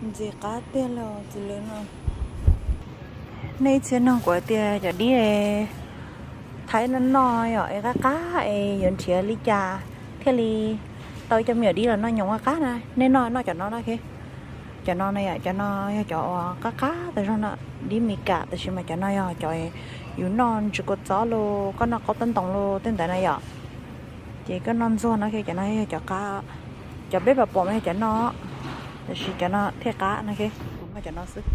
Ntxim qab tiag los txiv lws no. Nej ib txhia nug kuv tias cov dib Thaib no noj yom es qab qab es yuav nrhiav li cas thiaj li tau cov me nyuam dib los noj nyoos qab qab na. Nej noj noj cov no no. Cov no na yom, cov no yog cov uas qab qab tas zog no, dib Mis Kas, tab sis mas cov no yog cov yus noj ntsis kua txob los, koj noj qaub tab ntoos los tej ntawd na yom. Ces koj noj ntxuag no, cov no yog cov qab, cov peb pom pom yog cov no, tab sis cov no thiaj qab no. Kuv noj cov no xwb,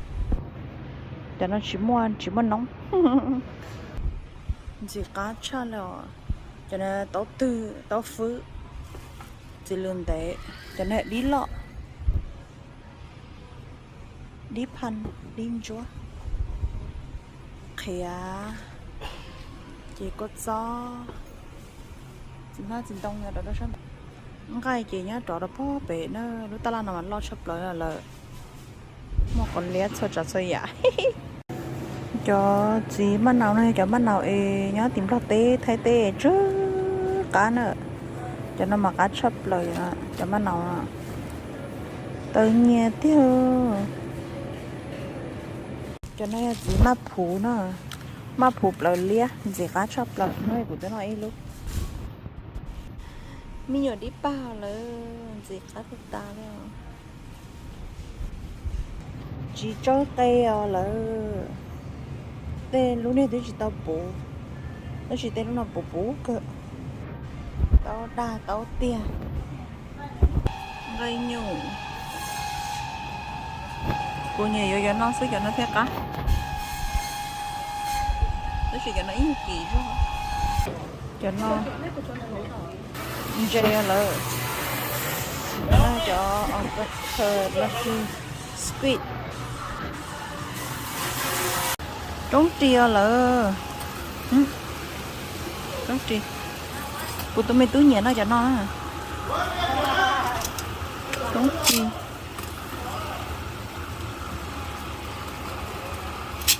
cov no tsis muaj tsis muaj noob. Ntxim qab tshaj li os. Cov no taub twg taub fwb, txiv lws ntev, cov no dib loj, dib phaj, dib ntsuab, qhiav, ces kua txob, txiv hmab txiv ntoo rau sab. Nqaij ces nyob rov rau pog pem na, lub tab laj no mas loj tshaj plaws lawm, muaj qos liab txhua tsav txhua yam. Cov txiv maj naus no yog cov maj naus es nyob tim Nplog teb Thaib teb tsw qab na. Cov no mas qab tshaj plaws, cov maj naus no tawv nyias tiag. Cov no yog txiv maj phuv na, maj phuv plaws liab ntxim qab tshaj plaws no, kuv twb noj ib lub. Me nyuam dib paj lawm ntxim qab tag tas li. Tsis tsawb qe os lawm. Tej lub niag twb tsis tau puv, tab sis tej lub no puv puv kawg. Taub dag taub tiag. Nqaij nyuj. Kuv nyiam yuav cov no xwb, cov no thiaj qab. Tab sis cov no ib yam kim zog. Cov no ntse lawm. Cov avocado los sis squid. Roob ris os lawm. Roob ris. Kuv tus me tub nyiam noj cov no. Roob ris.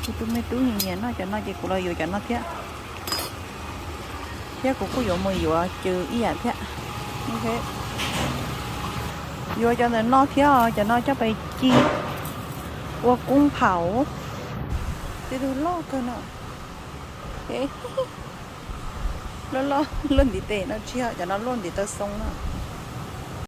Kuv tus me tub nyiam nyiam noj cov no ces kuv los yuav cov no thiab. Thiab kuv kuj yuav mus yuav cw ib yam thiab. Yuav cov ntawm no thiab, cov no coj pais ci ua koob phaum. Tej tug loj kawg no. Loj loj luaj ntiv tes no tsis yog, cov no luaj ntiv taw xoo no.